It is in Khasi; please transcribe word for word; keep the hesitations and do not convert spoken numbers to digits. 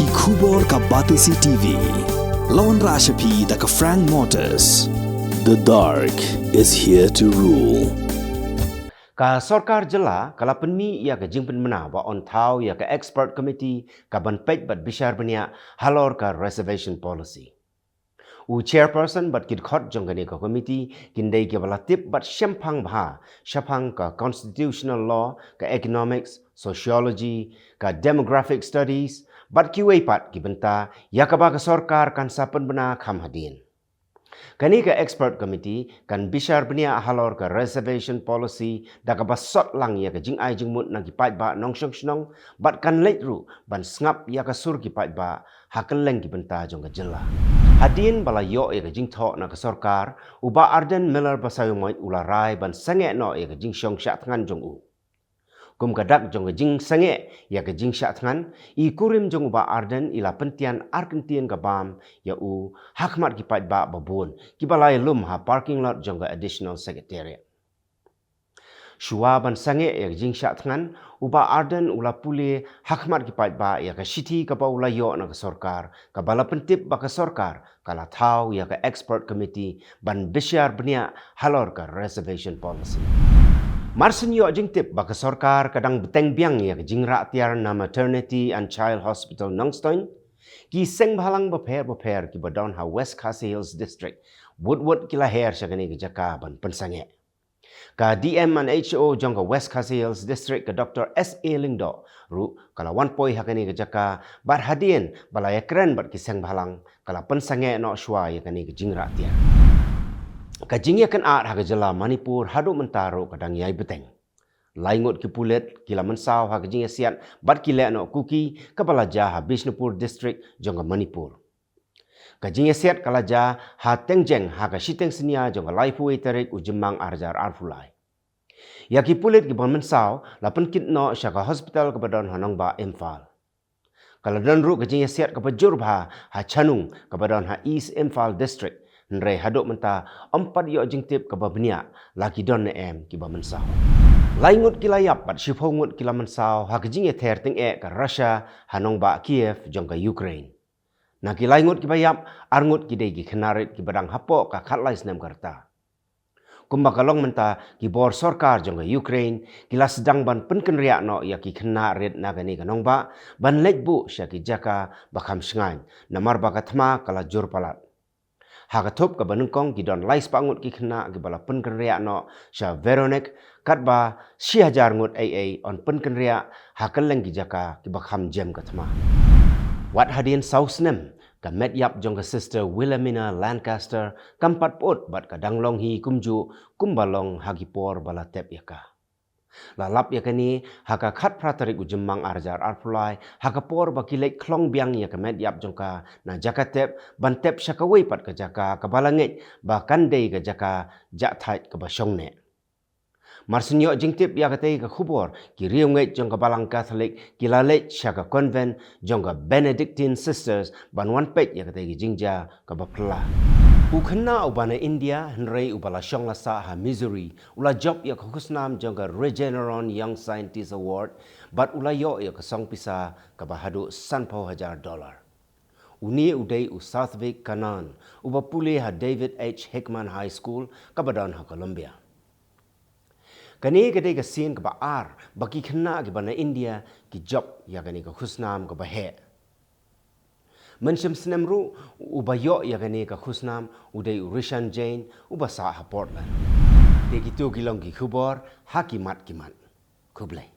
Ki khubor ka Batesi T V. Lawan Rashapi da ka Frank Motors. The dark is here to rule. Ka sorkar jylla ka la pynmih ïa ka jingpynbna ba yn thaw ïa ka expert committee ka ban peit bad bishar bniah halor ka reservation policy. U chairperson bad ki dkhot jong kane ka committee kin dei kiba la tip bad shemphang bha shaphang ka constitutional law, ka economics, sociology, ka demographic studies bad kiwei pat ki bynta ïa kaba ka sorkar kan sa pynbna kham hadien. Kane ka expert committee kan bishar bniah halor ka reservation policy da kaba sot lang ïa ka jingai jingmut na ki paidbah nongshong shnong bad kan leit ruh ban sngap ïa ka sur ki paidbah ha kylleng ki bynta jong ka jylla. Hadien ba la ïoh ïa ka jingthoh na ka sorkar, u Bah Ardent Miller Basaiawmoit u la rai ban sangeh noh ïa ka jingshong shah thngan jong u. Kum ka dak jong ka jingsangeh ïa ka jingshah thngan, i kurim jong u Bah Ardent i la pyntian arkyntien ka bam ïa u ha khmat ki paidbah babun kiba la ïalum ha parking lot jong ka Additional Secretariat. Shuwa ban sangeh ïa ka jingshah thngan, u Bah Ardent u la pule ha khmat ki paidbah ïa ka shithi kaba u la ïoh na ka sorkar, kaba la pyntip ba ka sorkar ka la thaw ïa ka expert committee ban bishar bniah halor ka reservation policy. Mar syn ïoh jingtip ba ka sorkar ka dang bteng biang ïa ka jingrah tiar na Maternity and Child Hospital Nongstoiñ, ki seng bhalang bapher bapher kiba don ha West Khasi Hills District wut wut ki la her sha kane ka jaka ban pynsangeh. Ka D M and H O jong ka West Khasi Hills District, ka Doctor S A Lyngdoh ruh ka la wan poi ha kane ka jaka bad hadien ba la ïakren bad ki seng bhalang, ka la pynsangeh noh shuwa ïa kane ka jingrah tiar. Ka jingïakynad ha ka jylla Manipur haduh mynta ruh ka dang ïai bteng. Lai ngut ki pulit ki la mynsaw ha ka jingïasiat bad ki lehnoh kuki kaba la jia ha Bishnupur District jong ka Manipur. Ka jingïasiat ka la jia ha Tengjeng ha ka shiteng synñia jong ka laiphew wei tarik u Jymmang ar hajar arphew lai. Ïa ki pulit kiba mynsaw la pynkit noh sha ka hospital kaba don ha nongbah Imphal. Ka la don ruh ka jingïasiat kaba jur bha ha Chanung kaba don ha East Imphal District, hynrei haduh mynta ym pat ïoh jingtip kaba bniah la ki don ne em kiba mynsaw. Lai ngut ki la ïap bad shiphew ngut ki la mynsaw ha ka jingïather tyngeh ka Russia ha nongbah Kiev jong ka Ukraine. Na ki lai ngut kiba ïap, ar ngut ki dei ki khynnah rit kiba dang hapoh ka khatlai snem ka rta. Kumba ka long mynta, ki bor sorkar jong ka Ukraine ki la sdang ban pynkynriah noh ïa ki khynnah rit na kane ka nongbah ban leit buh sha ki jaka ba kham shngaiñ, namar ba ka thma ka la jur palat. Ha ka thup kaba nyngkong ki don lai spah ngut ki khynnah kiba la pynkynriah noh sha Voronezh, katba shi hajar ngut ei ei yn pynkynriah ha kylleng ki jaka kiba kham jem ka thma. Wat hadien saw snem, ka met ïap jong ka Sister Wilhelmina Lancaster kam pat pyut bad ka dang long hi kumjuh kumba long ha ki por ba la tep ïa ka. La lap ïa kane ha ka khatphra tarik u Jymmang ar hajar arphew lai, ha ka por ba ki leit khlong biang ïa ka met ïap jong ka na jaka tep ban tep sha kawei pat ka jaka kaba la ngeit ba kan dei ka jaka jahthait kaba shong neh. Mar syn ïoh jingtip ïa katei ka khubor, ki riewngeit jong ka Balang Katholik ki la leit sha ka convent jong ka Benedictine Sisters ban wan peit ïa katei ka jingjia kaba phylla. U khynnah uba na India hynrei uba la shong la sah ha Missouri u la jop ïa ka khusnam jong ka Regeneron Young Scientist Award bad u la ïoh ïa ka song pisa kaba haduh sanphew hajar dollar. Une u dei u Satvik Kannan, uba pule ha David H Hickman High School kaba don ha Columbia. Kane ka dei ka sien kaba ar ba ki khynnah kiba na India ki jop ïa kane ka khusnam kaba heh. Mynshem snem ruh uba ïoh ïa kane ka khusnam u dei u Rishan Jain uba sah ha Portland. Te kito ki long ki khubor ha ki mat ki mat. Khublei.